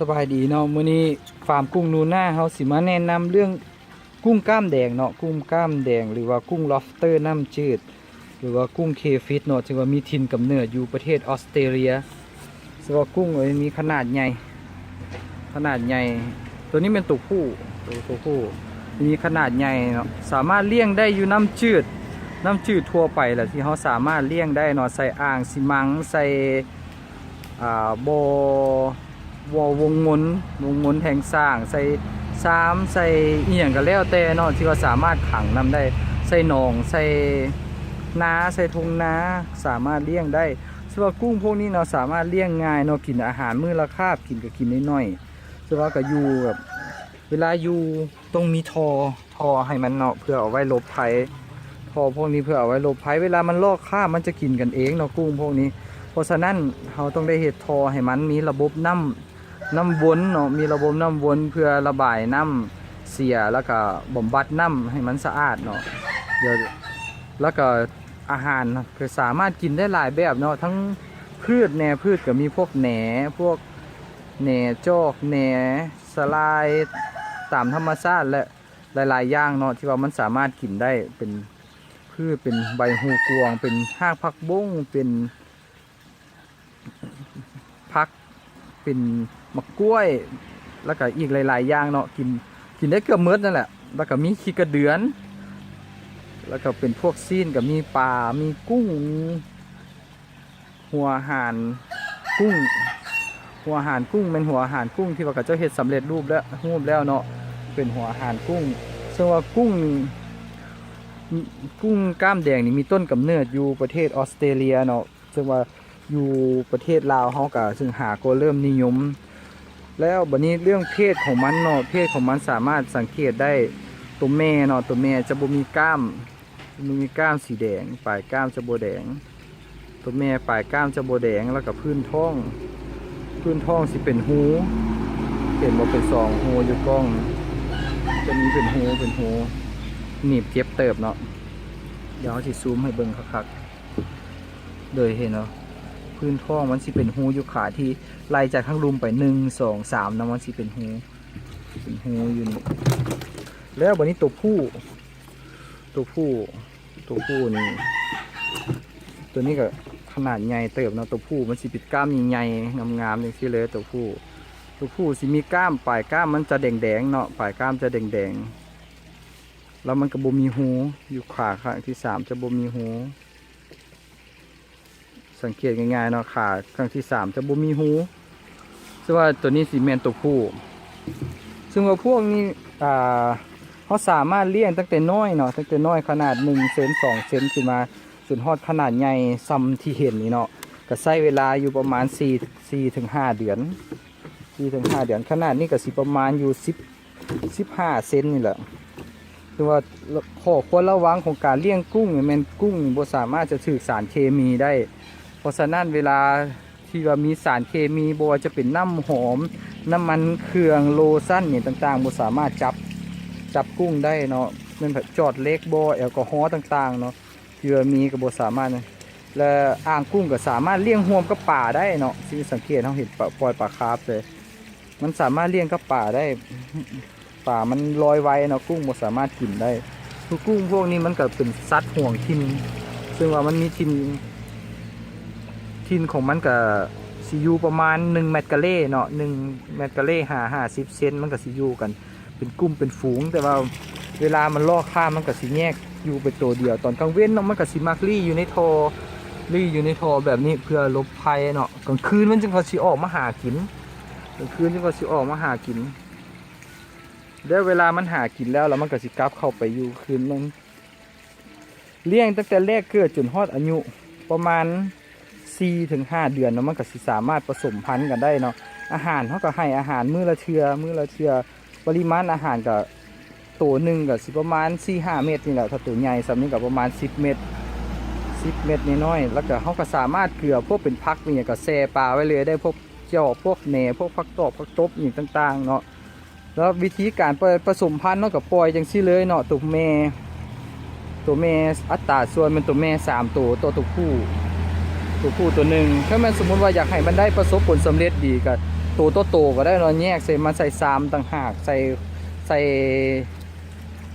ສະບາຍດີເນາະ ມື້ນີ້ຟາມກຸ້ງນູນາເຮົາຊິມາແນະນຳເລື່ອງກຸ້ງກ້າມແດງເນາະ ກຸ້ງກ້າມແດງ ຫຼືວ່າກຸ້ງ lobster ນ້ຳຈືດ ຫຼືວ່າກຸ້ງ crayfish ເນາະ ທີ່ວ່າມີຖິ່ນກຳເນີດຢູ່ປະເທດອອສເຕຣເລຍ. ສະເພາະກຸ້ງເອີຍ ມີຂະໜາດໃຫຍ່ ຂະໜາດໃຫຍ່ ໂຕນີ້ແມ່ນໂຕຜູ້ ໂຕ ໂຕຜູ້ ມີຂະໜາດໃຫຍ່ເນາະ ສາມາດລ້ຽງໄດ້ຢູ່ນ້ຳຈືດ ນ້ຳຈືດທົ່ວໄປແຫຼະ ທີ່ເຮົາສາມາດລ້ຽງໄດ້ເນາະ ໃສ່ອ່າງຊີມັງ ໃສ່ ອ່າ ບໍ່ ບໍ່ວົງມົນ ວົງມົນແທງສ້າງ ໃສ່ຊາມ ໃສ່ອີ່ຫຍັງກໍແລ້ວແຕ່ເນາະ ທີ່ວ່າສາມາດຂັງນ້ຳໄດ້ ໃສ່ໜອງ ໃສ່ນາ ໃສ່ທົ່ງນາ ສາມາດລ້ຽງໄດ້. ສຳລັບກຸ້ງພວກນີ້ເນາະ ສາມາດລ້ຽງງ່າຍເນາະ ກິນອາຫານມື້ລະຄາບ ກິນກໍກິນນ້ອຍໆ ແຕ່ວ່າກໍຢູ່ແບບ ເວລາຢູ່ຕ້ອງມີທໍ່ ທໍ່ໃຫ້ມັນເນາະ ເພື່ອເອົາໄວ້ຫຼົບໄພ ທໍ່ພວກນີ້ເພື່ອເອົາໄວ້ຫຼົບໄພ ເວລາມັນລອກຄາບ ມັນຈະກິນກັນເອງເນາະ ກຸ້ງພວກນີ້. ເພາະສະນັ້ນ ເຮົາຕ້ອງໄດ້ເຮັດທໍ່ໃຫ້ມັນມີລະບົບນ້ຳ ນ້ຳວົນເນາະ ມີລະບົບນ້ຳວົນເພື່ອລະບາຍນ້ຳເສຍ ແລ້ວກະບຳບັດນ້ຳໃຫ້ມັນສະອາດເນາະ. ແລ້ວ ແລ້ວກະອາຫານກໍສາມາດກິນໄດ້ຫຼາຍແບບເນາະ ທັງພືດແດ່ ພືດກໍມີພວກແໜ ພວກແໜຈອກ ແໜສະລາຍ ຕາມທຳມະຊາດ ແລະ ຫຼາຍໆຢ່າງເນາະ ທີ່ວ່າມັນສາມາດກິນໄດ້ ເປັນພືດ ເປັນໃບຫູກວງ ເປັນຮາກຜັກບົ້ງ ເປັນ ຜັກ ເປັນໝາກກ້ວຍ ແລ້ວກະອີກຫຼາຍໆຢ່າງເນາະ ກິນ ກິນໄດ້ເກືອບໝົດນັ້ນແຫຼະ. ແລ້ວກະມີຂີ້ກະເດືອນ ແລ້ວກະເປັນພວກຊີ້ນ ກະມີປາ ມີກຸ້ງ ມີຫົວຫານກຸ້ງ ຫົວຫານກຸ້ງ ແມ່ນຫົວຫານກຸ້ງທີ່ວ່າເຂົາເຈົ້າເຮັດສຳເລັດຮູບແລ້ວ ຮູບແລ້ວເນາະ ເປັນຫົວຫານກຸ້ງ. ເຊິ່ງວ່າກຸ້ງ ກຸ້ງກ້າມແດງນີ້ມີຕົ້ນກຳເນີດຢູ່ປະເທດອອສເຕຣເລຍເນາະ ເຊິ່ງວ່າ ຢູ່ປະເທດລາວເຮົາກະເຊິ່ງຫາກໍເລີ່ມນິຍົມແລ້ວ. ບາດນີ້ເລື່ອງເພດຂອງມັນເນາະ ເພດຂອງມັນສາມາດສັງເກດໄດ້ ໂຕແມ່ເນາະ ໂຕແມ່ຈະບໍ່ມີກ້າມ ບໍ່ມີກ້າມສີແດງ ປາຍກ້າມຈະບໍ່ແດງ ໂຕແມ່ປາຍກ້າມຈະບໍ່ແດງ ແລ້ວກະພື້ນທ້ອງ ພື້ນທ້ອງຊິເປັນຮູ ເຫັນບໍ່ ເປັນສອງຮູຢູ່ກ້ອງ ຈະມີເປັນຮູ ເປັນຮູ ໜີບເຈັບເຕີບເນາະ. ດຽວເຮົາຊິຊູມໃຫ້ເບິ່ງຄັກໆ ໂດຍເຫັນເນາະ ພື້ນທ້ອງມັນຊິເປັນຮູຢູ່ຂາທີ່ໄລ່ຈາກທາງລຸ່ມໄປ ໜຶ່ງ ສອງ ສາມ ນະ ມັນຊິເປັນຮູ ເປັນຮູຢູ່ນີ້. ແລ້ວບາດນີ້ໂຕຜູ້ ໂຕຜູ້ ໂຕຜູ້ນີ້ ໂຕນີ້ກໍຂະໜາດໃຫຍ່ເຕີບເນາະ ໂຕຜູ້ມັນຊິເປັນກ້າມໃຫຍ່ໆ ງາມໆ ຈັ່ງຊີ້ເລີຍ ໂຕຜູ້ ໂຕຜູ້ຊິມີກ້າມ ປາຍກ້າມມັນຈະແດງໆເນາະ ປາຍກ້າມຈະແດງໆ ແລ້ວມັນກໍບໍ່ມີຮູ ຢູ່ຂາຂ້າງທີສາມຈະບໍ່ມີຮູ. ສັງເກດງ່າຍໆເນາະ ຂາຂ້າງທີສາມຈະບໍ່ມີຮູ ເຊິ່ງວ່າໂຕນີ້ຊິແມ່ນໂຕຜູ້ ເຊິ່ງວ່າພວກນີ້ ອ່າ ເຮົາສາມາດລ້ຽງຕັ້ງແຕ່ນ້ອຍເນາະ ຕັ້ງແຕ່ນ້ອຍຂະໜາດໜຶ່ງເຊັນ ສອງເຊັນ ຂຶ້ນມາ ຈົນຮອດຂະໜາດໃຫຍ່ສ່ຳທີ່ເຫັນນີ້ເນາະ ກໍໃຊ້ເວລາຢູ່ປະມານສີ່ ສີ່ເຖິງຫ້າເດືອນ ສີ່ເຖິງຫ້າເດືອນ ຂະໜາດນີ້ກໍຊິປະມານຢູ່ສິບ ສິບຫ້າເຊັນນີ້ແຫຼະ. ຄືວ່າຂໍ້ຄວນລະວັງຂອງການລ້ຽງກຸ້ງນີ້ແມ່ນ ກຸ້ງນີ້ບໍ່ສາມາດຈະຖືກສານເຄມີໄດ້ ເພາະສະນັ້ນເວລາທີ່ວ່າມີສານເຄມີ ບໍ່ວ່າຈະເປັນນ້ຳຫອມ ນ້ຳມັນເຄື່ອງ ໂລຊັນຫຍັງຕ່າງໆ ບໍ່ສາມາດຈັບ ຈັບກຸ້ງໄດ້ເນາະ ແມ່ນແບບຈອດເຫຼັກບໍ່ ແອລກໍຮໍຕ່າງໆເນາະ ທີ່ວ່າມີກໍບໍ່ສາມາດ ແລະ ອ່າງກຸ້ງກໍສາມາດລ້ຽງຮ່ວມກັບປາໄດ້ເນາະ ທີ່ສັງເກດເຮົາເຫັນປາ ປ່ອຍປາຄາບເລີຍ ມັນສາມາດລ້ຽງກັບປາໄດ້ ປາມັນລອຍໄວເນາະ ກຸ້ງບໍ່ສາມາດກິນໄດ້ ຄືກຸ້ງພວກນີ້ມັນກໍເປັນສັດຫວງຖິ່ນ ເຊິ່ງວ່າມັນມີຖິ່ນ ຖິ່ນຂອງມັນກໍຊິຢູ່ປະມານໜຶ່ງແມັດກາເລເນາະ ໜຶ່ງແມັດກາເລ ຫາ ຫ້າສິບເຊັນ ມັນກໍຊິຢູ່ກັນ ເປັນກຸ່ມເປັນຝູງ ແຕ່ວ່າເວລາມັນລອກຄາບ ມັນກໍຊິແຍກຢູ່ເປັນໂຕດຽວ ຕອນກາງເວັນເນາະ ມັນກໍຊິມັກລີ້ຢູ່ໃນທໍ່ ລີ້ຢູ່ໃນທໍ່ແບບນີ້ເພື່ອຫຼົບໄພເນາະ ກາງຄືນມັນຈຶ່ງກໍຊິອອກມາຫາກິນ ກາງຄືນຈຶ່ງກໍຊິອອກມາຫາກິນ ແລ້ວເວລາມັນຫາກິນແລ້ວ ແລ້ວມັນກໍຊິກັບເຂົ້າໄປຢູ່ຄືນມັນ ລ້ຽງຕັ້ງແຕ່ແລກເກີດຈົນຮອດອາຍຸປະມານສີ່ເຖິງຫ້າເດືອນເນາະ ມັນກໍຊິສາມາດປະສົມພັນກັນໄດ້ເນາະ ອາຫານເຮົາກໍໃຫ້ອາຫານມື້ລະເທື່ອ ມື້ລະເທື່ອ ປະລິມານອາຫານກໍ ໂຕໜຶ່ງກໍຊິປະມານສີ່ຫ້າເມັດນີ້ແຫຼະ ຖ້າໂຕໃຫຍ່ສ່ຳນີ້ກໍປະມານສິບເມັດ ສິບເມັດນ້ອຍໆ ແລ້ວກໍເຮົາກໍສາມາດເກືອພວກເປັນຜັກເປັນຫຍັງກໍແຊ່ປາໄວ້ເລີຍໄດ້ ພວກຈອກ ພວກແໜ ພວກຜັກຕອບ ຜັກຕົບຫຍັງຕ່າງໆເນາະ ແລ້ວວິທີການປະ ປະສົມພັນເນາະ ກໍປ່ອຍຈັ່ງຊີ້ເລີຍເນາະ ໂຕແມ່ ໂຕແມ່ອັດຕາສ່ວນແມ່ນໂຕແມ່ສາມໂຕຕໍ່ໂຕຜູ້ ໂຕຜູ້ໂຕໜຶ່ງ ຖ້າແມ່ນສົມມຸດວ່າຢາກໃຫ້ມັນໄດ້ປະສົບຜົນສຳເລັດດີ ກໍ ໂຕຕໍ່ໂຕກໍໄດ້ເນາະ ແຍກໃສ່ ມາໃສ່ຊາມຕ່າງຫາກ ໃສ່ ໃສ່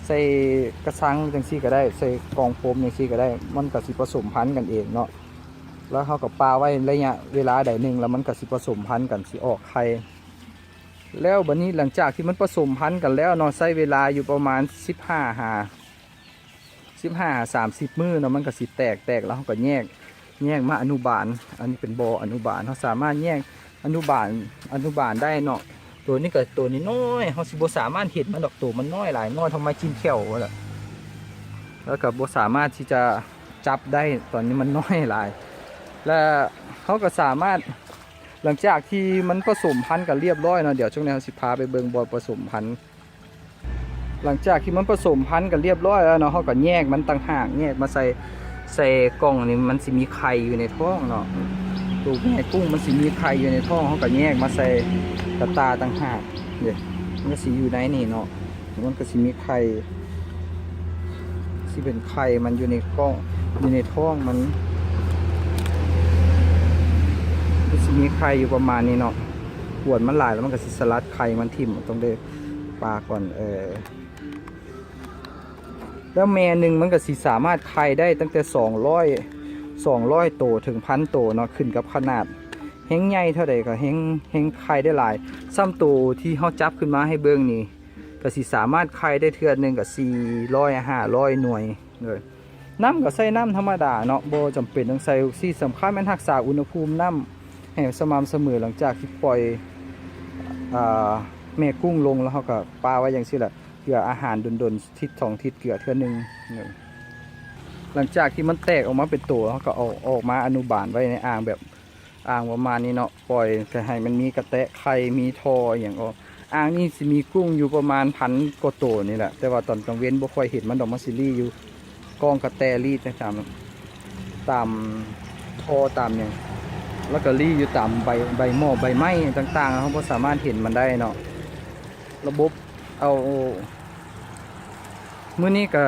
ໃສ່ກະຊັງຈັ່ງຊີ້ກໍໄດ້ ໃສ່ກ່ອງໂຟມຈັ່ງຊີ້ກໍໄດ້ ມັນກໍຊິປະສົມພັນກັນເອງເນາະ. ແລ້ວເຮົາກໍປະໄວ້ໄລຍະເວລາໃດໜຶ່ງ ແລ້ວມັນກໍຊິປະສົມພັນກັນ ຊິອອກໄຂ່. ແລ້ວບັດນີ້ ຫຼັງຈາກທີ່ມັນປະສົມພັນກັນແລ້ວເນາະ ໃຊ້ເວລາຢູ່ປະມານສິບຫ້າຫາ ສິບຫ້າຫາສາມສິບມື້ເນາະ ມັນກໍຊິແຕກ ແຕກແລ້ວເຮົາກໍແຍກ ແຍກມາອະນຸບານ. ອັນນີ້ເປັນບໍ່ອະນຸບານ ເຮົາສາມາດແຍກອະນຸບານ ອະນຸບານໄດ້ເນາະ. ໂຕນີ້ກໍໂຕນ້ອຍໆ ເຮົາຊິບໍ່ສາມາດເຫັນມັນດອກ ໂຕມັນນ້ອຍຫຼາຍ ນ້ອຍເທົ່າໄມ້ກິນແຂ້ວຫັ້ນແຫຼະ ແລ້ວກໍບໍ່ສາມາດທີ່ຈະຈັບໄດ້ ຕອນນີ້ມັນນ້ອຍຫຼາຍ. ແລ້ວເຮົາກໍສາມາດ ຫຼັງຈາກທີ່ມັນປະສົມພັນກັນລຽບຮ້ອຍເນາະ ດຽວຊ່ວງນີ້ເຮົາຊິພາໄປເບິ່ງບ່ອນປະສົມພັນ. ຫຼັງຈາກທີ່ມັນປະສົມພັນກັນລຽບຮ້ອຍແລ້ວເນາະ ເຮົາກໍແຍກມັນຕ່າງຫາກ ແຍກມາໃສ່ ໃສ່ກ່ອງນີ້ ມັນຊິມີໄຂ່ຢູ່ໃນທ້ອງເນາະ. ໂຕແມ່ກຸ້ງມັນຊິມີໄຂ່ຢູ່ໃນທ້ອງ ເຮົາກໍແຍກມາໃສ່ກະຕ່າຕ່າງຫາກເດ້ ມັນກໍຊິຢູ່ໃນນີ້ເນາະ. ມັນກໍຊິມີໄຂ່ ຊິເປັນໄຂ່ມັນຢູ່ໃນກ້ອງ ຢູ່ໃນທ້ອງມັນ ມັນຊິມີໄຂ່ຢູ່ປະມານນີ້ເນາະ. ກວນມັນຫຼາຍແລ້ວມັນກໍຊິສະຫຼັດໄຂ່ມັນຖິ້ມ ຕ້ອງໄດ້ປາກ່ອນ ເອີ. ແລ້ວແມ່ໜຶ່ງມັນກໍຊິສາມາດໄຂ່ໄດ້ຕັ້ງແຕ່ສອງຮ້ອຍ ສອງຮ້ອຍໂຕເຖິງພັນໂຕເນາະ ຂຶ້ນກັບຂະໜາດ ແຮງໃຫຍ່ເທົ່າໃດກໍແຮງ ແຮງໄຂ່ໄດ້ຫຼາຍ. ສ່ຳໂຕທີ່ເຮົາຈັບຂຶ້ນມາໃຫ້ເບິ່ງນີ້ ກໍຊິສາມາດໄຂ່ໄດ້ເທື່ອໜຶ່ງກໍສີ່ຮ້ອຍ ຫ້າຮ້ອຍໜ່ວຍເລີຍ. ນ້ຳກໍໃສ່ນ້ຳທຳມະດາເນາະ ບໍ່ຈຳເປັນຕ້ອງໃສ່. ສິ່ງສຳຄັນແມ່ນຮັກສາອຸນຫະພູມນ້ຳໃຫ້ສະໝ່ຳສະເໝີ ຫຼັງຈາກທີ່ປ່ອຍ ອ່າ ແມ່ກຸ້ງລົງ ແລ້ວເຮົາກໍປະໄວ້ຈັ່ງຊີ້ແຫຼະ ເພື່ອອາຫານດົນໆ ທິດສອງທິດເກືອເທື່ອໜຶ່ງ. ຫຼັງຈາກທີ່ມັນແຕກອອກມາເປັນໂຕ ເຮົາກໍເອົາອອກມາອະນຸບານໄວ້ໃນອ່າງແບບ ອ່າງປະມານນີ້ເນາະ ປ່ອຍກໍໃຫ້ມັນມີກະແຕະໄຂ່ ມີທໍ່ອີ່ຫຍັງອອກ. ອ່າງນີ້ຊິມີກຸ້ງຢູ່ປະມານພັນກວ່າໂຕນີ້ແຫຼະ ແຕ່ວ່າຕອນກາງເວັນບໍ່ຄ່ອຍເຫັນມັນດອກ ມັນຊິລີ້ຢູ່ກ້ອງກະແຕລີ້ຕາມ ຕາມທໍ່ຕາມຫຍັງ ແລ້ວກໍລີ້ຢູ່ຕາມໃບ ໃບໝໍ້ໃບໄມ້ຕ່າງໆ ເຮົາບໍ່ສາມາດເຫັນມັນໄດ້ເນາະ. ລະບົບເອົາ ມື້ນີ້ກໍ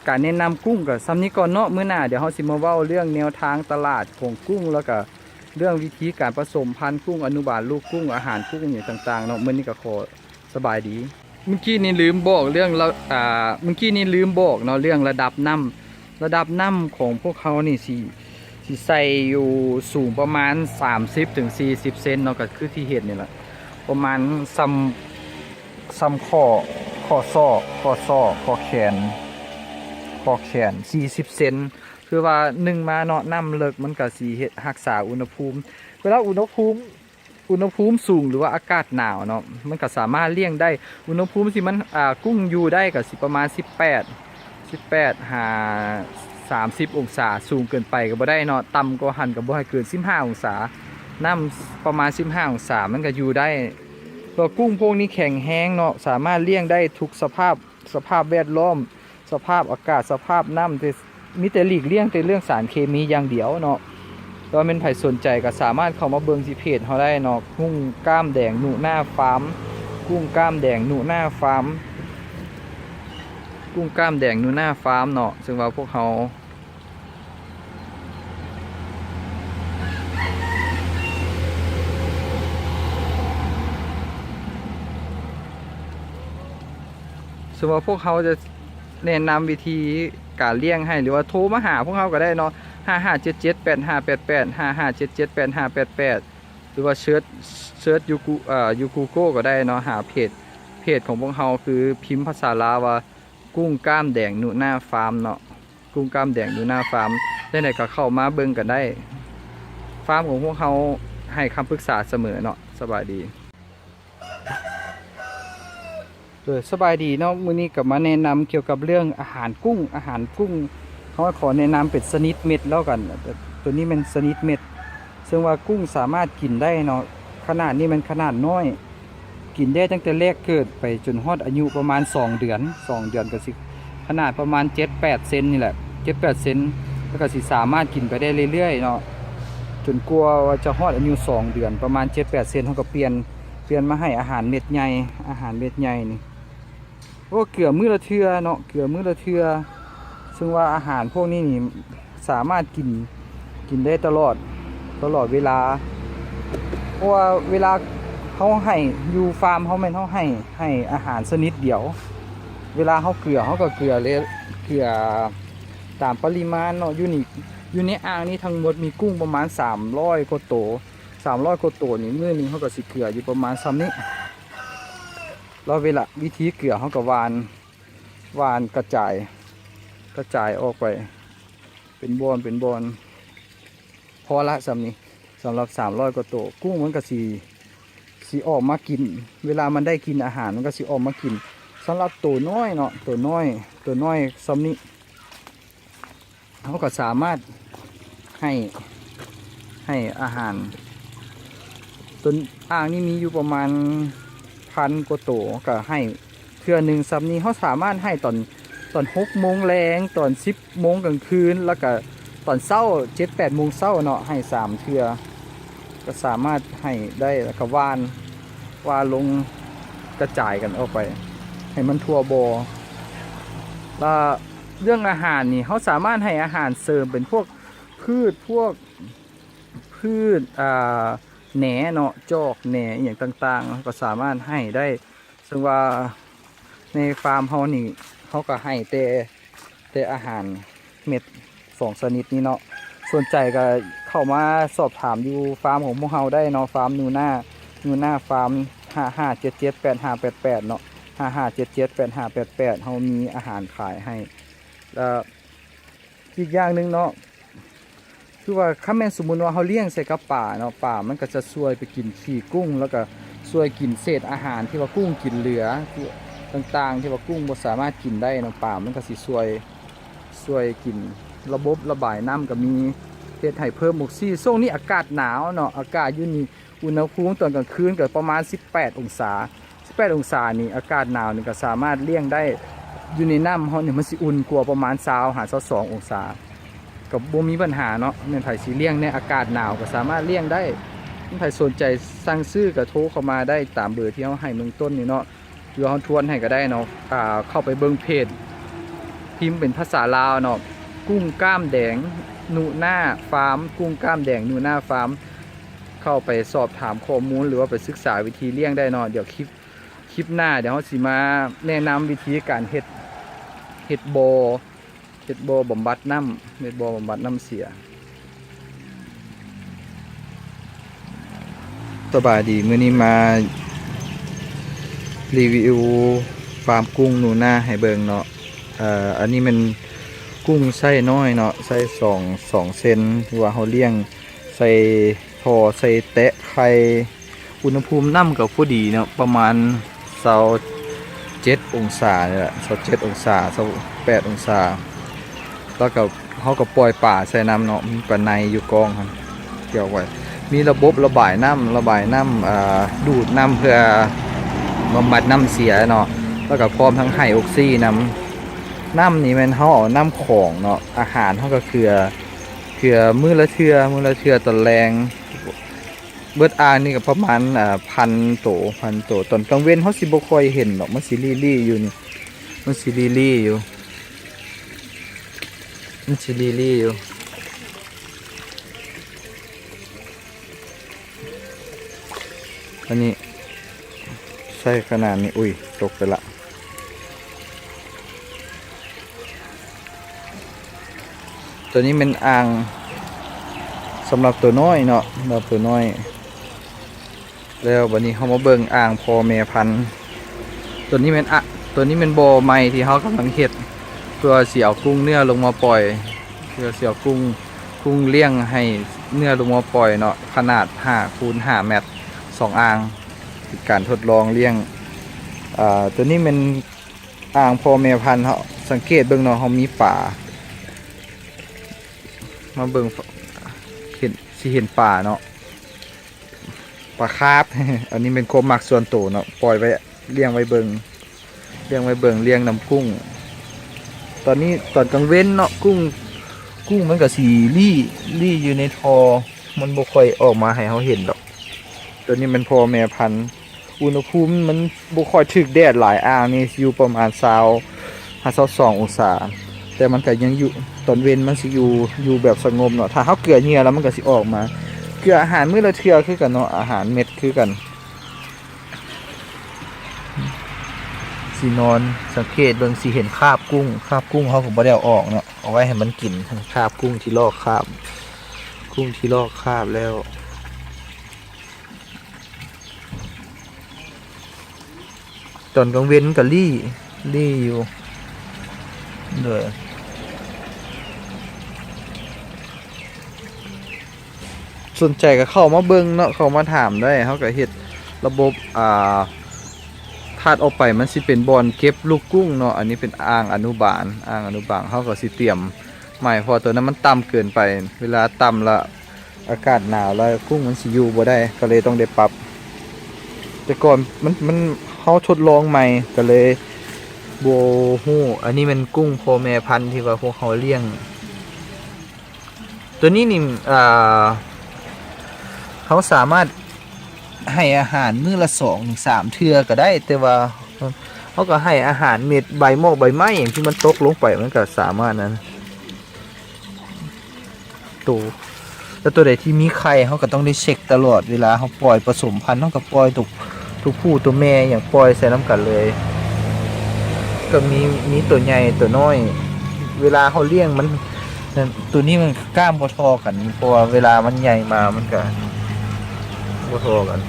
ການແນະນຳກຸ້ງກໍສ່ຳນີ້ກ່ອນເນາະ. ມື້ໜ້າດຽວເຮົາຊິມາເວົ້າເລື່ອງແນວທາງຕະຫຼາດຂອງກຸ້ງ ແລ້ວກໍເລື່ອງວິທີການປະສົມພັນກຸ້ງ ອະນຸບານລູກກຸ້ງ ອາຫານກຸ້ງຫຍັງຕ່າງໆເນາະ. ມື້ນີ້ກໍຂໍສະບາຍດີ. ມື້ກີ້ນີ້ລືມບອກເລື່ອງລະ ອ່າ ມື້ກີ້ນີ້ລືມບອກເນາະ ເລື່ອງລະດັບນ້ຳ. ລະດັບນ້ຳຂອງພວກເຮົານີ້ຊິ ຊິໃສ່ຢູ່ສູງປະມານສາມສິບເຖິງສີ່ສິບເຊັນເນາະ ກໍຄືທີ່ເຫັນນີ້ແຫຼະ ປະມານສ່ຳ ສ່ຳຂໍ້ ຂໍ້ຊອກ ຂໍ້ຊອກ ຂໍ້ແຂນ ຂໍ້ແຂນ ສີ່ສິບເຊັນ. ຄືວ່າໜຶ່ງມາເນາະ ນ້ຳເລິກ ມັນກໍຊິເຮັດ ຮັກສາອຸນຫະພູມ. ເວລາອຸນຫະພູມ ອຸນຫະພູມສູງ ຫຼືວ່າອາກາດໜາວເນາະ ມັນກໍສາມາດລ້ຽງໄດ້. ອຸນຫະພູມທີ່ມັນ ອ່າ ກຸ້ງຢູ່ໄດ້ກໍຊິປະມານສິບແປດ ສິບແປດຫາສາມສິບອົງສາ. ສູງເກີນໄປກໍບໍ່ໄດ້ເນາະ ຕ່ຳກວ່າຫັ້ນກໍບໍ່ໃຫ້ເກີນສິບຫ້າອົງສາ. ນ້ຳປະມານສິບຫ້າອົງສາ ມັນກໍຢູ່ໄດ້. ເພາະກຸ້ງພວກນີ້ແຂງແຮງເນາະ ສາມາດລ້ຽງໄດ້ທຸກສະພາບ ສະພາບແວດລ້ອມ ສະພາບອາກາດ ສະພາບນ້ຳ ແຕ່ມີແຕ່ຫຼີກລ້ຽງແຕ່ເລື່ອງສານເຄມີຢ່າງດຽວເນາະ. ແຕ່ວ່າແມ່ນໃຜສົນໃຈກໍສາມາດເຂົ້າມາເບິ່ງທີ່ເພຈເຮົາໄດ້ເນາະ ກຸ້ງກ້າມແດງນຸນາຟາມ ກຸ້ງກ້າມແດງນຸນາຟາມ ກຸ້ງກ້າມແດງນຸນາຟາມເນາະ. ເຊິ່ງວ່າພວກເຮົາ ເຊິ່ງວ່າພວກເຮົາຈະແນະນຳວິທີການລ້ຽງໃຫ້ ຫຼືວ່າໂທມາຫາພວກເຮົາກໍໄດ້ເນາະ ຫ້າຫ້າເຈັດເຈັດແປດຫ້າແປດແປດ ຫ້າຫ້າເຈັດເຈັດແປດຫ້າແປດແປດ ຫຼືວ່າເສີດ ເສີດຢູ່ກູ ເອີ ຢູ່ກູໂກກໍໄດ້ເນາະ. ຫາເພຈ ເພຈຂອງພວກເຮົາຄືພິມພາສາລາວວ່າ ກຸ້ງກ້າມແດງນຸນາຟາມເນາະ ກຸ້ງກ້າມແດງນຸນາຟາມ. ຈັ່ງໃດກໍເຂົ້າມາເບິ່ງກັນໄດ້ ຟາມຂອງພວກເຮົາໃຫ້ຄຳປຶກສາສະເໝີເນາະ. ສະບາຍດີ. ເອີ ສະບາຍດີເນາະ. ມື້ນີ້ກໍມາແນະນຳກ່ຽວກັບເລື່ອງອາຫານກຸ້ງ ອາຫານກຸ້ງ ເຮົາຂໍແນະນຳເປັນຊະນິດເມັດແລ້ວກັນ. ໂຕນີ້ແມ່ນຊະນິດເມັດ ເຊິ່ງວ່າກຸ້ງສາມາດກິນໄດ້ເນາະ ຂະໜາດນີ້ແມ່ນຂະໜາດນ້ອຍ ກິນໄດ້ຕັ້ງແຕ່ແລກເກີດໄປຈົນຮອດອາຍຸປະມານສອງເດືອນ ສອງເດືອນກໍຊິຂະໜາດປະມານເຈັດແປດເຊັນນີ້ແຫຼະ ເຈັດແປດເຊັນ ແລ້ວກໍຊິສາມາດກິນໄປໄດ້ເລື້ອຍໆເນາະ ຈົນກວ່າວ່າຈະຮອດອາຍຸສອງເດືອນ ປະມານເຈັດແປດເຊັນ ເຮົາກໍປ່ຽນ ປ່ຽນມາໃຫ້ອາຫານເມັດໃຫຍ່ ອາຫານເມັດໃຫຍ່ນີ້. ໂອ້ ເກືອມື້ລະເທື່ອເນາະ ເກືອມື້ລະເທື່ອ ເຊິ່ງວ່າອາຫານພວກນີ້ນີ້ສາມາດກິນ ກິນໄດ້ຕະຫຼອດ ຕະຫຼອດເວລາ. ເພາະວ່າເວລາເຮົາໃຫ້ ຢູ່ຟາມເຮົາແມ່ນເຮົາໃຫ້ ໃຫ້ອາຫານຊະນິດດຽວ. ເວລາເຮົາເກືອ ເຮົາກໍເກືອເລ ເກືອຕາມປະລິມານເນາະ. ຢູ່ນີ້ ຢູ່ໃນອ່າງນີ້ທັງໝົດມີກຸ້ງປະມານສາມຮ້ອຍກວ່າໂຕ. ສາມຮ້ອຍກວ່າໂຕນີ້ ມື້ໜຶ່ງເຮົາກໍຊິເກືອຢູ່ປະມານຊ່ຳນີ້. ແລ້ວເວລາ ວິທີເກືອ ເຮົາກໍຫວ່ານ ຫວ່ານກະຈາຍ ກະຈາຍອອກໄປເປັນບ່ອນ ເປັນບ່ອນ. ພໍລະຊ່ຳນີ້ ສຳລັບສາມຮ້ອຍກວ່າໂຕ. ກຸ້ງມັນກໍຊິ ຊິອອກມາກິນ ເວລາມັນໄດ້ກິນອາຫານ ມັນກໍຊິອອກມາກິນ. ສຳລັບໂຕນ້ອຍເນາະ ໂຕນ້ອຍ ໂຕນ້ອຍຊ່ຳນີ້ ເຮົາກໍສາມາດໃຫ້ ໃຫ້ອາຫານ. ຕົວອ່າງນີ້ມີຢູ່ປະມານພັນກວ່າໂຕ ກໍໃຫ້ເທື່ອໜຶ່ງຊ່ຳນີ້. ເຮົາສາມາດໃຫ້ຕອນ ຕອນຫົກໂມງແລງ ຕອນສິບໂມງກາງຄືນ ແລ້ວກໍຕອນເຊົ້າເຈັດແປດໂມງເຊົ້າເນາະ ໃຫ້ສາມເທື່ອ ກໍສາມາດໃຫ້ໄດ້. ແລ້ວກໍຫວ່ານ ຫວ່ານລົງກະຈາຍກັນອອກໄປໃຫ້ມັນທົ່ວບໍ່. ແລ້ວເລື່ອງອາຫານນີ້ ເຮົາສາມາດໃຫ້ອາຫານເສີມເປັນພວກພືດ ພວກພືດ ອ່າ ແໜເນາະ ຈອກແໜອີ່ຫຍັງຕ່າງໆ ເຮົາກໍສາມາດໃຫ້ໄດ້. ເຊິ່ງວ່າໃນຟາມເຮົານີ້ ເຮົາກໍໃຫ້ແຕ່ ແຕ່ອາຫານເມັດສອງຊະນິດນີ້ເນາະ. ສົນໃຈກໍເຂົ້າມາສອບຖາມຢູ່ຟາມຂອງພວກເຮົາໄດ້ເນາະ ຟາມນູນາ ນູນາຟາມ ຫ້າຫ້າເຈັດເຈັດແປດຫ້າແປດແປດເນາະ ຫ້າຫ້າເຈັດເຈັດແປດຫ້າແປດແປດ ເຮົາມີອາຫານຂາຍໃຫ້. ແລ້ວອີກຢ່າງໜຶ່ງເນາະ ຄືວ່າຄັນແມ່ນສົມມຸດວ່າເຮົາລ້ຽງໃສ່ກັບປາເນາະ ປາມັນກໍຈະຊ່ວຍໄປກິນຂີ້ກຸ້ງ ແລ້ວກໍຊ່ວຍກິນເສດອາຫານທີ່ວ່າກຸ້ງກິນເຫຼືອຕ່າງໆ ທີ່ວ່າກຸ້ງບໍ່ສາມາດກິນໄດ້ເນາະ ປາມັນກໍຊິຊ່ວຍ ຊ່ວຍກິນ. ລະບົບລະບາຍນ້ຳກໍມີ ເຮັດໃຫ້ເພີ່ມອົກຊີ. ຊ່ວງນີ້ອາກາດໜາວເນາະ ອາກາດຢູ່ນີ້ອຸນຫະພູມຕອນກາງຄືນກໍປະມານສິບແປດອົງສາ. ສິບແປດອົງສານີ້ ອາກາດໜາວນີ້ກໍສາມາດລ້ຽງໄດ້. ຢູ່ໃນນ້ຳເຮົານີ້ມັນຊິອຸ່ນກວ່າປະມານຊາວຫາຊາວສອງອົງສາ ກໍບໍ່ມີບັນຫາເນາະ. ແມ່ນໃຜຊິລ້ຽງໃນອາກາດໜາວກໍສາມາດລ້ຽງໄດ້. ແມ່ນໃຜສົນໃຈສັ່ງຊື້ກໍໂທເຂົ້າມາໄດ້ຕາມເບີທີ່ເຮົາໃຫ້ເບື້ອງຕົ້ນນີ້ເນາະ ຫຼືວ່າເຮົາທວນໃຫ້ກໍໄດ້ເນາະ. ອ່າ ເຂົ້າໄປເບິ່ງເພຈ ພິມເປັນພາສາລາວເນາະ ກຸ້ງກ້າມແດງນູນາຟາມ ກຸ້ງກ້າມແດງນູນາຟາມ ເຂົ້າໄປສອບຖາມຂໍ້ມູນ ຫຼືວ່າໄປສຶກສາວິທີລ້ຽງໄດ້ເນາະ. ດຽວຄລິບ ຄລິບໜ້າ ດຽວເຮົາຊິມາແນະນຳວິທີການເຮັດ ເຮັດບໍ່ ເຮັດບໍ່ບຳບັດນ້ຳ ເຮັດບໍ່ບຳບັດນ້ຳເສຍ. ສະບາຍດີ ມື້ນີ້ມາຣີວິວຟາມກຸ້ງນູນາໃຫ້ເບິ່ງເນາະ. ເອີ ອັນນີ້ແມ່ນກຸ້ງໄຊນ້ອຍເນາະ ໄຊສອງ ສອງເຊັນ ທີ່ວ່າເຮົາລ້ຽງໃສ່ທໍ່ ໃສ່ແຕະໄຂ່. ອຸນຫະພູມນ້ຳກໍພໍດີເນາະ ປະມານຊາວເຈັດອົງສານີ້ແຫຼະ ຊາວເຈັດອົງສາ ຊາວແປດອົງສາ. ແລ້ວກໍເຮົາກໍປ່ອຍປາໃສ່ນຳເນາະ ມີປາໄນຢູ່ກ້ອງຫັ້ນ ກ່ຽວໄວ້. ມີລະບົບລະບາຍນ້ຳ ລະບາຍນ້ຳ ອ່າ ດູດນ້ຳເພື່ອບຳບັດນ້ຳເສຍເນາະ ແລ້ວກໍພ້ອມທັງໃຫ້ອົກຊີນຳ. ນ້ຳນີ້ແມ່ນເຮົາເອົານ້ຳຂອງເນາະ ອາຫານເຮົາກໍເກືອ ເກືອມື້ລະເທື່ອ ມື້ລະເທື່ອຕອນແລງ. ເບິດອ່າງນີ້ກໍປະມານ ອ່າ ພັນໂຕ ພັນໂຕ. ຕອນກາງເວັນເຮົາຊິບໍ່ຄ່ອຍເຫັນດອກ ມັນຊິລີ້ໆຢູ່ນີ້ ມັນຊິລີ້ໆຢູ່ ມັນຊິລີ້ໆຢູ່. ອັນນີ້ໃສ່ຂະໜາດນີ້ ອຸ້ຍ ຕົກໄປລະ. ຕົວນີ້ແມ່ນອ່າງສຳລັບຕົວນ້ອຍເນາະ ສຳລັບຕົວນ້ອຍ. ແລ້ວບັດນີ້ເຮົາມາເບິ່ງອ່າງພໍ່ແມ່ພັນ. ຕົວນີ້ແມ່ນ ອະ ຕົວນີ້ແມ່ນບໍ່ໃໝ່ທີ່ເຮົາກຳລັງເຮັດ ເພື່ອຊິເອົາກຸ້ງເນື້ອລົງມາປ່ອຍ ເພື່ອຊິເອົາກຸ້ງ ກຸ້ງລ້ຽງໃຫ້ເນື້ອລົງມາປ່ອຍເນາະ ຂະໜາດຫ້າຄູນຫ້າແມັດ ສອງອ່າງ ເປັນການທົດລອງລ້ຽງ. ອ່າ ຕົວນີ້ແມ່ນອ່າງພໍ່ແມ່ພັນ ເຮົາສັງເກດເບິ່ງເນາະ ເຮົາມີປາ ມາເບິ່ງ ເຫັນ ຊິເຫັນປາເນາະ ປາຄາບ. ອັນນີ້ແມ່ນຄວາມມັກສ່ວນໂຕເນາະ ປ່ອຍໄວ້ ລ້ຽງໄວ້ເບິ່ງ ລ້ຽງໄວ້ເບິ່ງ ລ້ຽງນຳກຸ້ງ. ຕອນນີ້ຕອນກາງເວັນເນາະ ກຸ້ງ ກຸ້ງມັນກໍຊິລີ້ ລີ້ຢູ່ໃນທໍ່ ມັນບໍ່ຄ່ອຍອອກມາໃຫ້ເຮົາເຫັນດອກ. ຕົວນີ້ແມ່ນພໍ່ແມ່ພັນ ອຸນຫະພູມມັນບໍ່ຄ່ອຍຖືກແດດຫຼາຍ ອ່າງນີ້ຢູ່ປະມານຊາວຫາຊາວສອງອົງສາ ແຕ່ມັນກໍຍັງຢູ່ ຕອນເວັນມັນຊິຢູ່ ຢູ່ແບບສະຫງົບເນາະ. ຖ້າເຮົາເກືອເຫຍື່ອແລ້ວມັນກໍຊິອອກມາ. ເ ຄືອາຫານມື້ລະເທື່ອຄືກັນເນາະ ອາຫານເມັດຄືກັນ. ຊິນອນ ສັງເກດເບິ່ງ ຊິເຫັນຄາບກຸ້ງ ຄາບກຸ້ງເຮົາກໍບໍ່ໄດ້ເອົາອອກເນາະ ເອົາໄວ້ໃຫ້ມັນກິນ ຄາບກຸ້ງທີ່ລອກຄາບ ກຸ້ງທີ່ລອກຄາບແລ້ວ. ຕອນກາງເວັນກໍລີ້ ລີ້ຢູ່ ໂດຍ ສົນໃຈກໍເຂົ້າມາເບິ່ງເນາະ ເຂົ້າມາຖາມໄດ້ ເຮົາກໍເຮັດລະບົບ ອ່າ ຖັດອອກໄປມັນຊິເປັນບ່ອນເກັບລູກກຸ້ງເນາະ ອັນນີ້ເປັນອ່າງອະນຸບານ ອ່າງອະນຸບານ ເຮົາກໍຊິຕຽມໃໝ່ ເພາະວ່າໂຕນັ້ນມັນຕ່ຳເກີນໄປ ເວລາຕ່ຳລະ ອາກາດໜາວແລ້ວກຸ້ງມັນຊິຢູ່ບໍ່ໄດ້ ກໍເລີຍຕ້ອງໄດ້ປັບ. ແຕ່ກ່ອນມັນ ມັນ ເຮົາທົດລອງໃໝ່ ກໍເລີຍບໍ່ຮູ້. ອັນນີ້ແມ່ນກຸ້ງພໍ່ແມ່ພັນທີ່ວ່າພວກເຮົາລ້ຽງ. ຕົວນີ້ນີ້ ອ່າ ເຮົາສາມາດໃຫ້ອາຫານມື້ລະສອງເຖິງສາມເທື່ອກໍໄດ້ ແຕ່ວ່າເຮົາກໍໃຫ້ອາຫານເມັດ ໃບໝອກໃບໄມ້ຫຍັງທີ່ມັນຕົກລົງໄປ ມັນກໍສາມາດນັ້ນ. ໂຕ ແລ້ວໂຕໃດທີ່ມີໄຂ່ ເຮົາກໍຕ້ອງໄດ້ເຊັກຕະຫຼອດ ເວລາເຮົາປ່ອຍປະສົມພັນ ເຮົາກໍປ່ອຍໂຕ ໂຕຜູ້ໂຕແມ່ຫຍັງປ່ອຍໃສ່ນຳກັນເລີຍ ກໍມີ ມີໂຕໃຫຍ່ໂຕນ້ອຍ ເວລາເຮົາລ້ຽງມັນ ໂຕນີ້ມັນກ້າມບໍ່ທໍ່ກັນ ເພາະວ່າເວລາມັນໃຫຍ່ມາມັນກໍບໍ່ທໍ່ກັນ.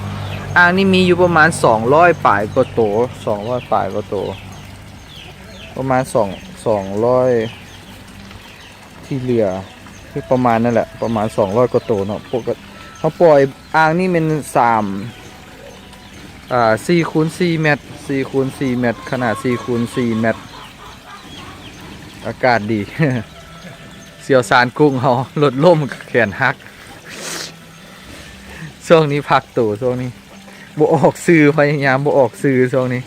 ອ່າງນີ້ມີຢູ່ປະມານສອງຮ້ອຍປາຍກວ່າໂຕ ສອງຮ້ອຍປາຍກວ່າໂຕ ປະມານສອງ ສອງຮ້ອຍ ທີ່ເຫຼືອຄືປະມານນັ້ນແຫຼະ ປະມານສອງຮ້ອຍກວ່າໂຕເນາະ. ປົກກະຕິເຮົາປ່ອຍ ອ່າງນີ້ແມ່ນສາມ ອ່າ ສີ່ຄູນສີ່ແມັດ ສີ່ຄູນສີ່ແມັດ ຂະໜາດສີ່ຄູນສີ່ແມັດ. ອາກາດດີ ຊ່ຽວຊານກຸ້ງເຮົາ ລົດລົ້ມແຂນຫັກ. ຊ່ວງນີ້ພັກໂຕ ຊ່ວງນີ້ບໍ່ອອກຊື່ ພະຍາຍາມບໍ່ອອກຊື່ຊ່ວງນີ້.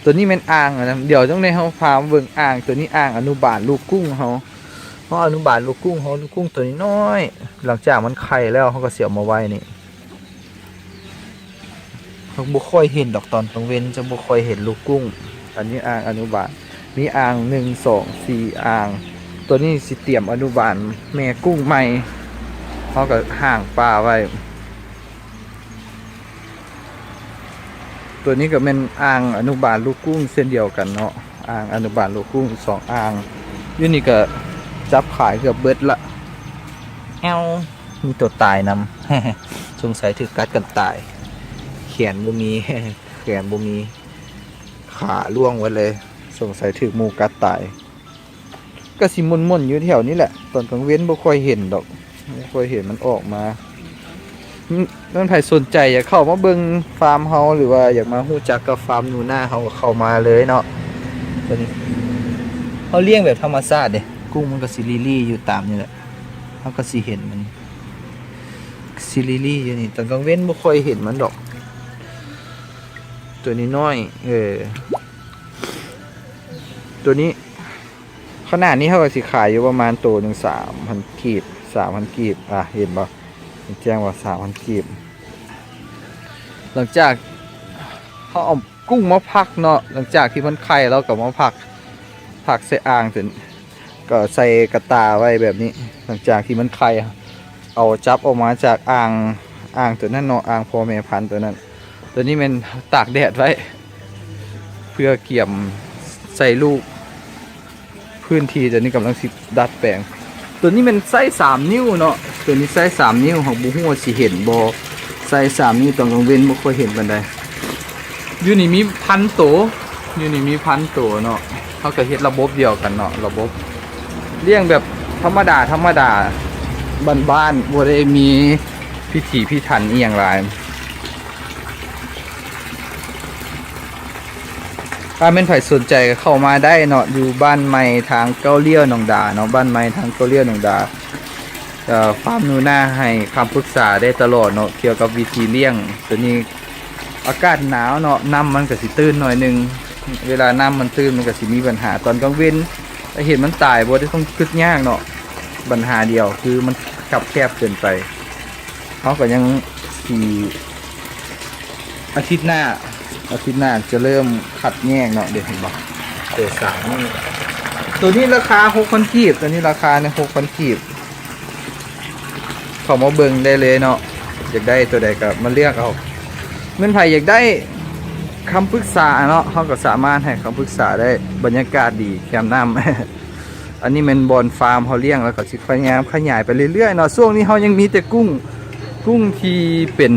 ຕົວນີ້ແມ່ນອ່າງອັນນັ້ນ ດຽວຈັ່ງໃດເຮົາພາມາເບິ່ງອ່າງ ຕົວນີ້ອ່າງອະນຸບານລູກກຸ້ງເຮົາ ເຮົາອະນຸບານລູກກຸ້ງເຮົາ ລູກກຸ້ງຕົວນ້ອຍໆ ຫຼັງຈາກມັນໄຂ່ແລ້ວ ເຮົາກໍຊິເອົາມາໄວ້ນີ້. ເຮົາບໍ່ຄ່ອຍເຫັນດອກ ຕອນກາງເວັນຈະບໍ່ຄ່ອຍເຫັນລູກກຸ້ງ. ອັນນີ້ອ່າງອະນຸບານ ມີອ່າງໜຶ່ງ ສອງ ສີ່ອ່າງ. ຕົວນີ້ຊິຕຽມອະນຸບານແມ່ກຸ້ງໃໝ່ ເຮົາກໍຫ້າງປາໄວ້. ຕົວນີ້ກໍແມ່ນອ່າງອະນຸບານລູກກຸ້ງເຊັ່ນດຽວກັນເນາະ ອ່າງອະນຸບານລູກກຸ້ງສອງອ່າງ. ຢູ່ນີ້ກໍຈັບຂາຍເກືອບເບິດລະ ແອວ ມີຕົວຕາຍນຳ ສົງໄສຖືກກັດກັນຕາຍ ແຂນບໍ່ມີ ແຂນບໍ່ມີ ຂາລ່ວງເບິດເລີຍ ສົງໄສຖືກໝູກັດຕາຍ. ກໍຊິໝົນໆຢູ່ແຖວນີ້ແຫຼະ ຕອນກາງເວັນບໍ່ຄ່ອຍເຫັນດອກ ບໍ່ຄ່ອຍເຫັນມັນອອກມາ. ມັນ ມັນໃຜສົນໃຈຢາກເຂົ້າມາເບິ່ງຟາມເຮົາ ຫຼືວ່າຢາກມາຮູ້ຈັກກັບຟາມໜູນາ ເຮົາກໍເຂົ້າມາເລີຍເນາະ. ຕົວນີ້ເຮົາລ້ຽງແບບທຳມະຊາດເດ້ ກຸ້ງມັນກໍຊິລີ້ໆຢູ່ຕາມນີ້ແຫຼະ ເຮົາກໍຊິເຫັນມັນຊິລີ້ໆຢູ່ນີ້ ຕອນກາງເວັນບໍ່ຄ່ອຍເຫັນມັນດອກ. ຕົວນ້ອຍໆ ເອີ ຕົວນີ້ ຂະໜາດນີ້ເຮົາກໍຊິຂາຍຢູ່ປະມານໂຕໜຶ່ງສາມພັນກີບ ສາມພັນກີບ ອ່າ ເຫັນບໍ່ ແຈ້ງວ່າສາມພັນກີບ. ຫຼັງຈາກເຮົາເອົາກຸ້ງມາພັກເນາະ ຫຼັງຈາກທີ່ມັນໄຂ່ ເຮົາກໍມາພັກ ພັກໃສ່ອ່າງ ກໍໃສ່ກະຕ່າໄວ້ແບບນີ້. ຫຼັງຈາກທີ່ມັນໄຂ່ ເອົາຈັບອອກມາຈາກອ່າງ ອ່າງຕົວນັ້ນເນາະ ອ່າງພໍ່ແມ່ພັນຕົວນັ້ນ. ຕົວນີ້ແມ່ນຕາກແດດໄວ້ເພື່ອກຽມໃສ່ລູກ. ພື້ນທີ່ຕົວນີ້ກຳລັງຊິດັດແປງ. ຕົວນີ້ແມ່ນໄຊສາມນິ້ວເນາະ ຕົວນີ້ໄຊສາມນິ້ວ ເຮົາບໍ່ຮູ້ວ່າຊິເຫັນບໍ່ ໄຊສາມນິ້ວ ຕອນກາງເວັນບໍ່ຄ່ອຍເຫັນປານໃດ. ຢູ່ນີ້ມີພັນໂຕ ຢູ່ນີ້ມີພັນໂຕເນາະ. ເຮົາກໍເຮັດລະບົບດຽວກັນເນາະ ລະບົບລ້ຽງແບບທຳມະດາ ທຳມະດາ ບ້ານໆ ບໍ່ໄດ້ມີພິຖີພິຖັນອີ່ຫຍັງຫຼາຍ. ຖ້າແມ່ນໃຜສົນໃຈກໍເຂົ້າມາໄດ້ເນາະ ຢູ່ບ້ານໃໝ່ທາງເກົ້າລ້ຽວໜອງດາເນາະ ບ້ານໃໝ່ທາງເກົ້າລ້ຽວໜອງດາ. ເອີ ຟາມໜູນາໃຫ້ຄຳປຶກສາໄດ້ຕະຫຼອດເນາະ ກ່ຽວກັບວິທີລ້ຽງ. ຕົວນີ້ອາກາດໜາວເນາະ ນ້ຳມັນກໍຊິຕື້ນໜ້ອຍໜຶ່ງ ເວລານ້ຳມັນຕື້ນມັນກໍຊິມີບັນຫາ. ຕອນກາງເວັນ ເຫັນມັນຕາຍບໍ່ໄດ້ ຕ້ອງຄິດຍາກເນາະ ບັນຫາດຽວຄືມັນຄັບແຄບເກີນໄປ. ເຮົາກໍຍັງຊິ ອາທິດໜ້າ ອາທິດໜ້າຈະເລີ່ມຄັດແຍກເນາະ. ເດ້ ເຫັນບໍ່ ໂຕສາມນີ້ ໂຕນີ້ລາຄາຫົກພັນກີບ ໂຕນີ້ລາຄາໃນຫົກພັນກີບ. ເຂົ້າມາເບິ່ງໄດ້ເລີຍເນາະ ຢາກໄດ້ໂຕໃດກໍມາເລືອກເອົາ. ແມ່ນໃຜຢາກໄດ້ຄຳປຶກສາເນາະ ເຮົາກໍສາມາດໃຫ້ຄຳປຶກສາໄດ້. ບັນຍາກາດດີ ແຄມນ້ຳ ອັນນີ້ແມ່ນບ່ອນຟາມເຮົາລ້ຽງ ແລ້ວກໍຊິພະຍາຍາມຂະຫຍາຍໄປເລື້ອຍໆເນາະ. ຊ່ວງນີ້ເຮົາຍັງມີແຕ່ກຸ້ງ ກຸ້ງທີ່ເປັນ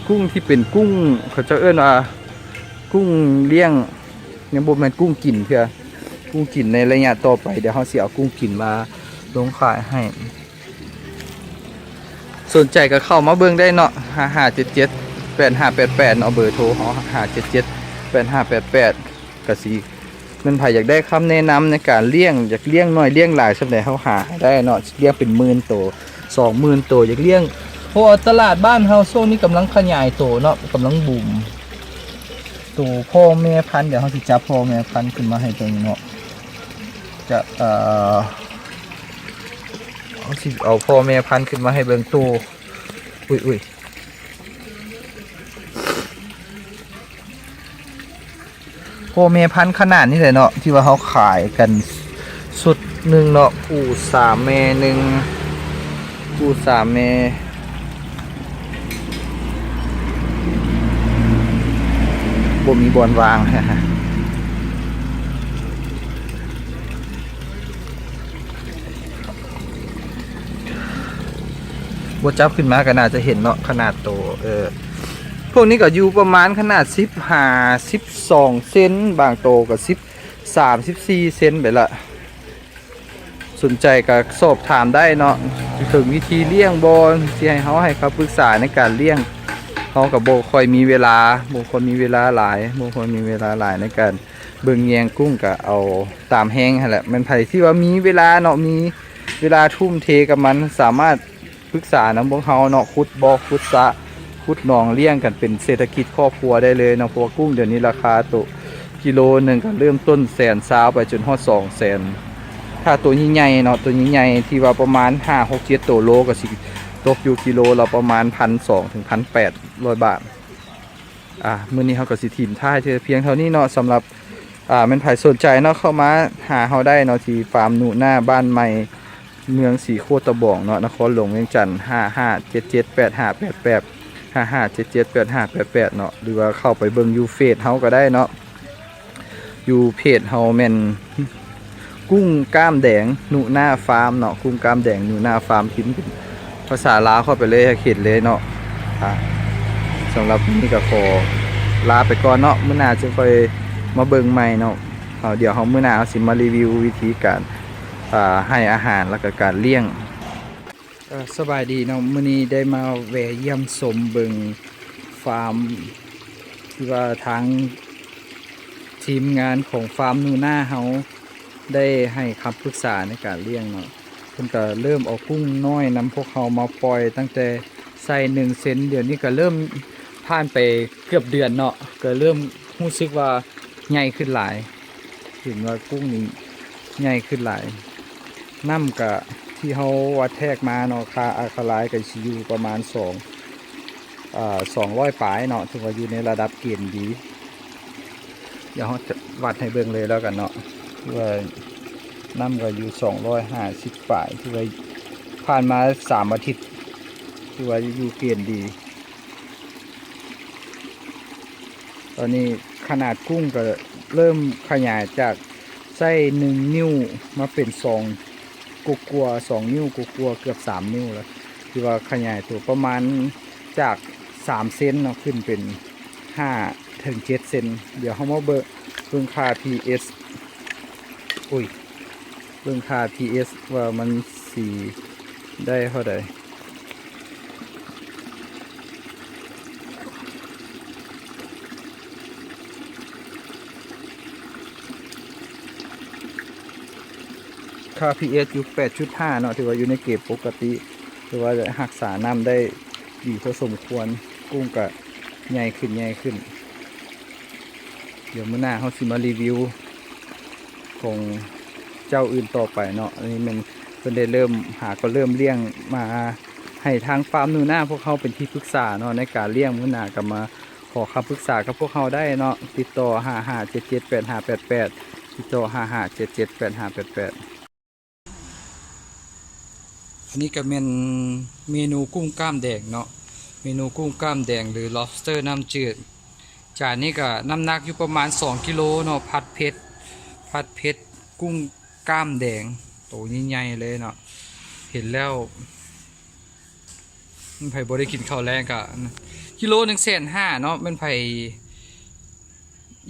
ກຸ້ງທີ່ເປັນກຸ້ງ ເຂົາເຈົ້າເອີ້ນວ່າກຸ້ງລ້ຽງ ຍັງບໍ່ແມ່ນກຸ້ງກິນເທື່ອ. ກຸ້ງກິນໃນໄລຍະຕໍ່ໄປ ດຽວເຮົາຊິເອົາກຸ້ງກິນມາລົງຂາຍໃຫ້. ສົນໃຈກໍເຂົ້າມາເບິ່ງໄດ້ເນາະ ຫ້າຫ້າເຈັດເຈັດແປດຫ້າແປດແປດເນາະ ເບີໂທເຮົາ ຫ້າເຈັດເຈັດແປດຫ້າແປດແປດ. ກໍຊິ ແມ່ນໃຜຢາກໄດ້ຄຳແນະນຳໃນການລ້ຽງ ຢາກລ້ຽງນ້ອຍລ້ຽງຫຼາຍສ່ຳໃດ ເຮົາຫາໃຫ້ໄດ້ເນາະ. ລ້ຽງເປັນໝື່ນໂຕ ສອງໝື່ນໂຕ ຢາກລ້ຽງ ເພາະວ່າຕະຫຼາດບ້ານເຮົາຊ່ວງນີ້ກຳລັງຂະຫຍາຍໂຕເນາະ ກຳລັງບູມ. ໂຕພໍ່ແມ່ພັນ ດຽວເຮົາຊິຈັບພໍ່ແມ່ພັນຂຶ້ນມາໃຫ້ເບິ່ງເນາະ. ຈະ ເອີ ເຮົາຊິເອົາພໍ່ແມ່ພັນຂຶ້ນມາໃຫ້ເບິ່ງໂຕ ອຸ້ຍໆ ພໍ່ແມ່ພັນຂະໜາດນີ້ແຫຼະເນາະ ທີ່ວ່າເຮົາຂາຍກັນຊຸດໜຶ່ງເນາະ ຄູ່ສາມແມ່ໜຶ່ງ ຄູ່ສາມແມ່ ບໍ່ມີບ່ອນວາງ. ບໍ່ຈັບຂຶ້ນມາກໍໜ້າຈະເຫັນເນາະ ຂະໜາດໂຕ ເອີ ພວກນີ້ກໍຢູ່ປະມານຂະໜາດສິບຫ້າ ສິບສອງເຊັນ ບາງໂຕກໍສິບສາມ ສິບສີ່ເຊັນໄປລະ. ສົນໃຈກໍສອບຖາມໄດ້ເນາະ ເຖິງວິທີລ້ຽງບໍ່ ຊິໃຫ້ເຮົາໃຫ້ຄຳປຶກສາໃນການລ້ຽງ. ເຮົາກໍບໍ່ຄ່ອຍມີເວລາ ບໍ່ຄ່ອຍມີເວລາຫຼາຍ ບໍ່ຄ່ອຍມີເວລາຫຼາຍໃນການເບິ່ງແຍງກຸ້ງ ກໍເອົາຕາມແຮງຫັ້ນແຫຼະ. ແມ່ນໃຜທີ່ວ່າມີເວລາເນາະ ມີເວລາທຸ່ມເທກັບມັນ ສາມາດ ປຶກສານຳພວກເຮົາເນາະ ຂຸດບໍ່ ຂຸດສະ ຂຸດໜອງ ລ້ຽງກັນເປັນເສດຖະກິດຄອບຄົວໄດ້ເລີຍເນາະ. ເພາະວ່າກຸ້ງດຽວນີ້ລາຄາໂຕກິໂລໜຶ່ງກໍເລີ່ມຕົ້ນແສນຊາວໄປຈົນຮອດສອງແສນ. ຖ້າໂຕໃຫຍ່ໆເນາະ ໂຕໃຫຍ່ໆທີ່ວ່າປະມານຫ້າ ຫົກ ເຈັດໂຕໂລ ກໍຊິຕົກຢູ່ກິໂລລະປະມານພັນສອງເຖິງພັນແປດຮ້ອຍບາດ. ອາ ມື້ນີ້ເຮົາກໍຊິຖິ້ມທ້າຍແຕ່ພຽງເທົ່ານີ້ເນາະ. ສຳລັບ ອາ ແມ່ນໃຜສົນໃຈເນາະ ເຂົ້າມາຫາເຮົາໄດ້ເນາະ ທີ່ຟາມໜູນາບ້ານໃໝ່ ເມືອງສີໂຄດຕະບອງເນາະ ນະຄອນຫຼວງວຽງຈັນ ຫ້າຫ້າເຈັດເຈັດແປດຫ້າແປດແປດ ຫ້າຫ້າເຈັດເຈັດແປດຫ້າແປດແປດເນາະ ຫຼືວ່າເຂົ້າໄປເບິ່ງຢູ່ເຟສເຮົາກໍໄດ້ເນາະ. ຢູ່ເພຈເຮົາແມ່ນ ກຸ້ງກ້າມແດງໜູນາຟາມເນາະ ກຸ້ງກ້າມແດງໜູນາຟາມ ພິມເປັນພາສາລາວເຂົ້າໄປເລີຍ ໃຫ້ເຫັນເລີຍເນາະ. ອາ ສຳລັບມື້ນີ້ກໍຂໍລາໄປກ່ອນເນາະ ມື້ໜ້າຈຶ່ງຄ່ອຍມາເບິ່ງໃໝ່ເນາະ. ເອົາ ດຽວເຮົາ ມື້ໜ້າເຮົາຊິມາຣີວິວວິທີການ ອາ ໃຫ້ອາຫານ ແລ້ວກໍການລ້ຽງ. ເອີ ສະບາຍດີເນາະ ມື້ນີ້ໄດ້ມາແວ່ຢ້ຽມຊົມເບິ່ງຟາມ ທີ່ວ່າທາງທີມງານຂອງຟາມໜູນາເຮົາໄດ້ໃຫ້ຄຳປຶກສາໃນການລ້ຽງເນາະ. ເພິ່ນກໍເລີ່ມເອົາກຸ້ງນ້ອຍນຳພວກເຮົາມາປ່ອຍຕັ້ງແຕ່ໄຊໜຶ່ງເຊັນ ດຽວນີ້ກໍເລີ່ມຜ່ານໄປເກືອບເດືອນເນາະ ກໍເລີ່ມຮູ້ສຶກວ່າໃຫຍ່ຂຶ້ນຫຼາຍ ເຫັນວ່າກຸ້ງນີ້ໃຫຍ່ຂຶ້ນຫຼາຍ. ນ້ຳກະທີ່ເຮົາວັດແທກມາເນາະ ຄ່າອາຄາໄລກະຊິຢູ່ປະມານສອງ ເອີ ສອງຮ້ອຍປາຍເນາະ ຖືວ່າຢູ່ໃນລະດັບເກນດີ. ດຽວເຮົາຈະວັດໃຫ້ເບິ່ງເລີຍແລ້ວກັນເນາະ ຄືວ່ານ້ຳກໍຢູ່ສອງຮ້ອຍຫ້າສິບປາຍ ຖືວ່າຜ່ານມາສາມອາທິດ ຖືວ່າຢູ່ເກນດີ. ຕອນນີ້ຂະໜາດກຸ້ງກໍເລີ່ມຂະຫຍາຍຈາກໄຊໜຶ່ງນິ້ວມາເປັນສອງກວ່າໆ ສອງນິ້ວກວ່າໆ ເກືອບສາມນິ້ວແລ້ວ ຖືວ່າຂະຫຍາຍໂຕປະມານຈາກສາມເຊັນເນາະ ຂຶ້ນເປັນຫ້າເຖິງເຈັດເຊັນ. ດຽວເຮົາມາເບິ່ງ ເບິ່ງຄ່າພີເອັດ ໂອ້ຍ ເບິ່ງຄ່າພີເອັດວ່າມັນຊິໄດ້ເທົ່າໃດ. ຄ່າພີເອັດຢູ່ແປດຈຸດຫ້າເນາະ ຖືວ່າຢູ່ໃນເກນປົກກະຕິ ຖືວ່າຮັກສານ້ຳໄດ້ດີພໍສົມຄວນ ກຸ້ງກະໃຫຍ່ຂຶ້ນ ໃຫຍ່ຂຶ້ນ. ດຽວມື້ໜ້າເຮົາຊິມາຣີວິວຂອງເຈົ້າອື່ນຕໍ່ໄປເນາະ. ອັນນີ້ແມ່ນເພິ່ນໄດ້ເລີ່ມ ຫາກໍເລີ່ມລ້ຽງມາໃຫ້ທາງຟາມໜູນາພວກເຮົາເປັນທີ່ປຶກສາເນາະ ໃນການລ້ຽງ. ມື້ໜ້າກໍມາຂໍຄຳປຶກສາກັບພວກເຮົາໄດ້ເນາະ ຕິດຕໍ່ຫ້າຫ້າເຈັດເຈັດແປດຫ້າແປດແປດ ຕິດຕໍ່ຫ້າຫ້າເຈັດເຈັດແປດຫ້າແປດແປດ. ນີ້ກໍແມ່ນເມນູກຸ້ງກ້າມແດງເນາະ ເມນູກຸ້ງກ້າມແດງ ຫຼື lobster ນ້ຳຈືດ. ຈານນີ້ກໍນ້ຳໜັກຢູ່ປະມານສອງກິໂລເນາະ ຜັດເຜັດ ຜັດເຜັດກຸ້ງກ້າມແດງ ໂຕໃຫຍ່ໆເລີຍເນາະ. ເຫັນແລ້ວ ໃຜບໍ່ໄດ້ກິນເຂົ້າແລງກໍ ກິໂລໜຶ່ງແສນຫ້າເນາະ. ແມ່ນໃຜ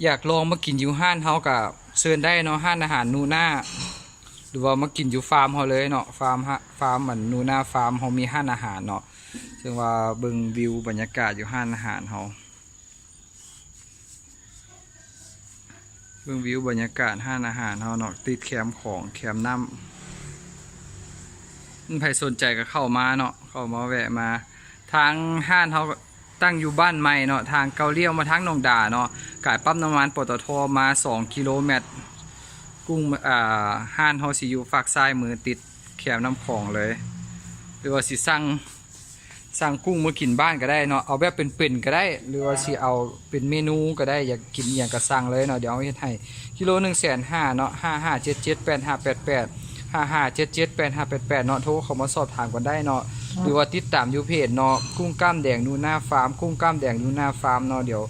ຢາກລອງມາກິນຢູ່ຮ້ານເຮົາກໍເຊີນໄດ້ເນາະ ຮ້ານອາຫານນູນາ ຫຼືວ່າມາກິນຢູ່ຟາມເຮົາເລີຍເນາະ ຟາມ ຟາມອັນນູນາຟາມເຮົາມີຮ້ານອາຫານເນາະ. ເຊິ່ງວ່າເບິ່ງວິວບັນຍາກາດຢູ່ຮ້ານອາຫານເຮົາ ເບິ່ງວິວບັນຍາກາດຮ້ານອາຫານເຮົາເນາະ ຕິດແຄມຂອງ ແຄມນ້ຳ. ໃຜສົນໃຈກໍເຂົ້າມາເນາະ ເຂົ້າມາແວະມາ. ທາງຮ້ານເຮົາຕັ້ງຢູ່ບ້ານໃໝ່ເນາະ ທາງເກົ້າລ້ຽວມາທາງໜອງດາເນາະ ກາຍປ້ຳນ້ຳມັນ ປຕທ ມາສອງກິໂລແມັດ. ກຸ້ງ ອ່າ ຮ້ານເຮົາຊິຢູ່ຟາກຊ້າຍມື ຕິດແຄມນ້ຳຂອງເລີຍ. ຫຼືວ່າຊິສັ່ງ ສັ່ງກຸ້ງມາກິນບ້ານກໍໄດ້ເນາະ ເອົາແບບເປັນໆກໍໄດ້ ຫຼືວ່າຊິເອົາເປັນເມນູກໍໄດ້ ຢາກກິນອີ່ຫຍັງກໍສັ່ງເລີຍເນາະ. ດຽວເຮົາເຮັດໃຫ້ ກິໂລໜຶ່ງແສນຫ້າເນາະ ຫ້າຫ້າເຈັດເຈັດແປດຫ້າແປດແປດ ຫ້າຫ້າເຈັດເຈັດແປດຫ້າແປດແປດເນາະ. ໂທເຂົ້າມາສອບຖາມກັນໄດ້ເນາະ ຫຼືວ່າຕິດຕາມຢູ່ເພຈເນາະ ກຸ້ງກ້າມແດງນູນາຟາມ ກຸ້ງກ້າມແດງນູນາຟາມເນາະ. ດຽວ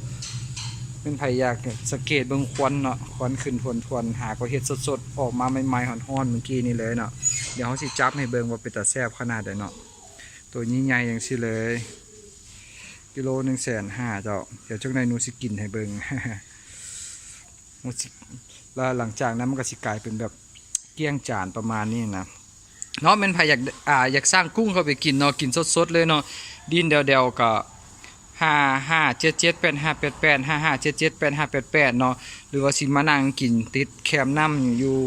ແມ່ນໃຜຢາກສັງເກດເບິ່ງຄວັນເນາະ ຄວັນຂຶ້ນທວນໆ ຫາກໍເຮັດສົດໆ ອອກມາໃໝ່ໆ ຮ້ອນໆ ມື້ກີ້ນີ້ເລີຍເນາະ. ດຽວເຮົາຊິຈັບໃຫ້ເບິ່ງວ່າເປັນຕາແຊບຂະໜາດໃດເນາະ ໂຕໃຫຍ່ໆຈັ່ງຊີ້ເລີຍ ກິໂລໜຶ່ງແສນຫ້າເຈົ້າ. ດຽວຈັກໜ່ອຍໜູຊິກິນໃຫ້ເບິ່ງ ແລ້ວຫຼັງຈາກນັ້ນມັນກໍຊິກາຍເປັນແບບກ້ຽງຈານປະມານນີ້ນະເນາະ. ແມ່ນໃຜຢາກ ອ່າ ຢາກສັ່ງກຸ້ງເຂົ້າໄປກິນເນາະ ກິນສົດໆເລີຍເນາະ ດິນແດວໆ ກໍ ຫ້າຫ້າເຈັດເຈັດແປດຫ້າແປດແປດ ຫ້າຫ້າເຈັດເຈັດແປດຫ້າແປດແປດເນາະ ຫຼືວ່າຊິມານັ່ງກິນຕິດແຄມນ້ຳຢູ່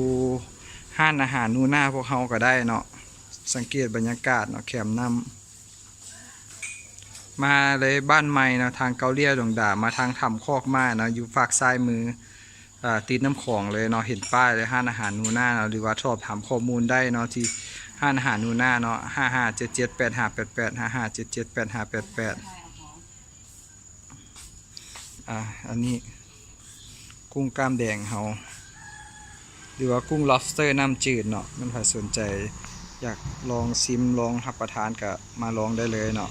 ຮ້ານອາຫານນູນາພວກເຮົາກໍໄດ້ເນາະ. ສັງເກດບັນຍາກາດເນາະ ແຄມນ້ຳ ມາເລີຍ ບ້ານໃໝ່ເນາະ ທາງເກົ້າລ້ຽວໜອງດາ ມາທາງຖ້ຳຄອກມ້າເນາະ ຢູ່ຟາກຊ້າຍມື ອ່າ ຕິດນ້ຳຂອງເລີຍເນາະ ເຫັນປ້າຍເລີຍ ຮ້ານອາຫານນູນາເນາະ ຫຼືວ່າສອບຖາມຂໍ້ມູນໄດ້ເນາະ ທີ່ຮ້ານອາຫານນູນາເນາະ ຫ້າຫ້າເຈັດເຈັດແປດຫ້າແປດແປດ ຫ້າຫ້າເຈັດເຈັດແປດຫ້າແປດແປດ. ອ່າ ອັນນີ້ກຸ້ງກ້າມແດງເຮົາ ຫຼືວ່າກຸ້ງ lobster ນ້ຳຈືດເນາະ. ແມ່ນໃຜສົນໃຈຢາກລອງຊິມ ລອງຮັບປະທານ ກະມາລອງໄດ້ເລີຍເນາະ.